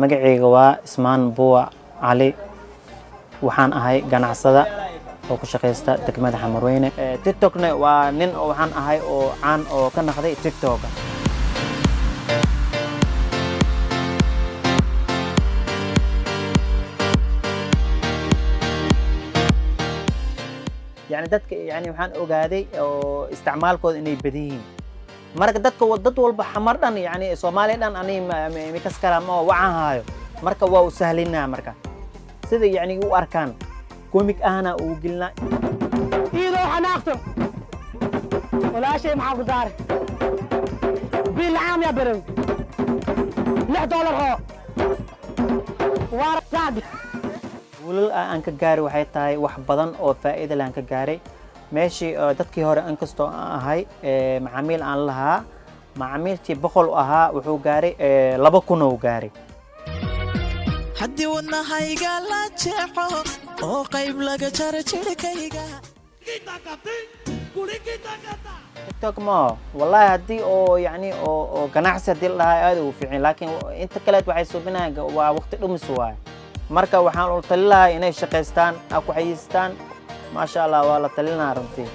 Magacayga waa Ismaan Buwa Cali. Waxaan ahay ganacsada oo ku shaqaysta degmada Xamarweyne. TikTokna waa nin oo waxaan ahay oo caan oo ka naqday TikToka. Yani dadka, yani waxaan ogaaday oo isticmaalkooda inay badan yihiin. Marka dadka dad walba Xamar dhan, yani Soomaaliya dhan, ani mikas karaa ma wacan haayo. Marka waa u sahlinaa, marka sida yani u arkaan komik ahna ugu gelinaa. Iidoo xanaaqsan walaashay, maxaa ku daaray? Biil la'aan yaa beray $6 oo waara saadi. Guulal aan ka gaaray waxay tahay wax badan oo faa'iido leh aan ka gaaray meeshii dadkii hore. Inkastoo aan ahay macaamiil aan lahaa, macaamiilkii 100 ahaa wuxuu gaaray 2000 oo gaaray. Haddii wadnahayga la jeexo oo qayb laga jaro jirhkayga. TikTok ma wallahi haddii oo yani oo ganacsi haddii la dhahaa aad ugu fiican, laakiin inta kaleet waxay suubinayaan waa waqti dhumis waaye. Marka waxaan ula talin lahaa inay shaqaystaan, ku xayiistaan. Maasha Allah, waa la talinaa runtii.